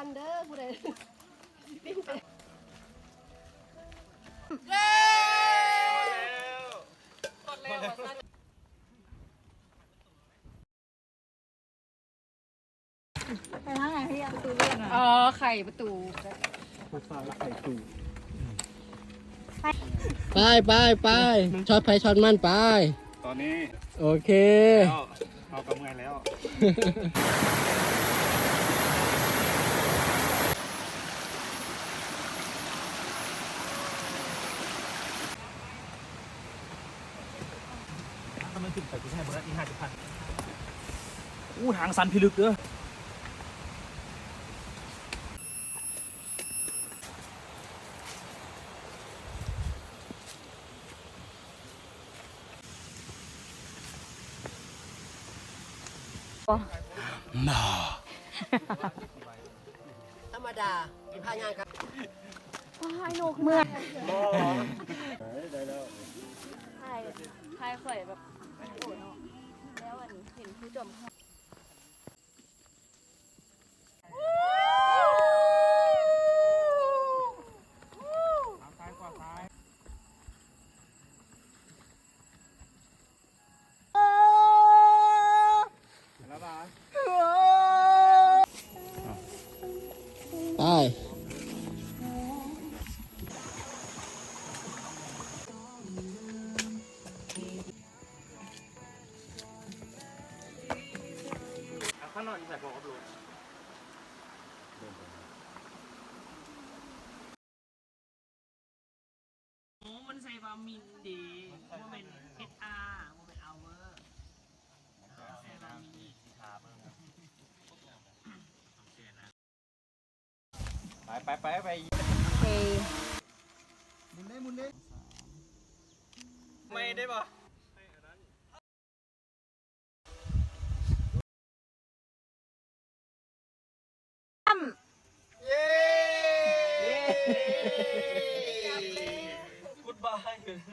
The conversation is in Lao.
ອັນເດີ ຜູ້ໃດ ໄປທາງໃດພີ່? ປະຕູເລື່ອນ ອໍ ໄຂປະຕູ ໄປ ໄປ ໄປ ຊັອດໃຜຊັອດມັນໄປ ຕອນນີ້ ໂອເຄ ແລ້ວ ເຮົາກໍເມື່ອຍແລ້ວ ຖ້າມັນຂຶ້ນໄປ ກູຊິໃຫ້ໂບນັດອີກຫ້າສິບພັນ. ອູ້ ທາງຊັນພິລຶກເດີ. ທຳມະດາ ພາຍ່າງກັບ ວ້າຍ ນົກເມື່ອຍ ບໍ່ ໄດ້ແລ້ວ ຖ່າຍ ຖ່າຍຂ້ອຍແບບ ໂອ້ເນາະ ແລ້ວອັນເຫັນຜູ້ຈອມ ໄປ ເອົາຂ້າງນອກຢູ່ໃສ ບໍ່ອັບໂຫຼດ. ໂອ້ ມັນໃສ່ວາມິນເດ ບໍ່ແມ່ນເອັດອາ ບໍ່ແມ່ນອາເວີ ໃສ່ວາມິນອີກ ໄປ ໄປ ໄປ ໄປ ເອີ ໝູນເດ້ ໝູນເດ້ ໄປໄດ້ບໍ່? ເຢ້ ກູດບາຍ.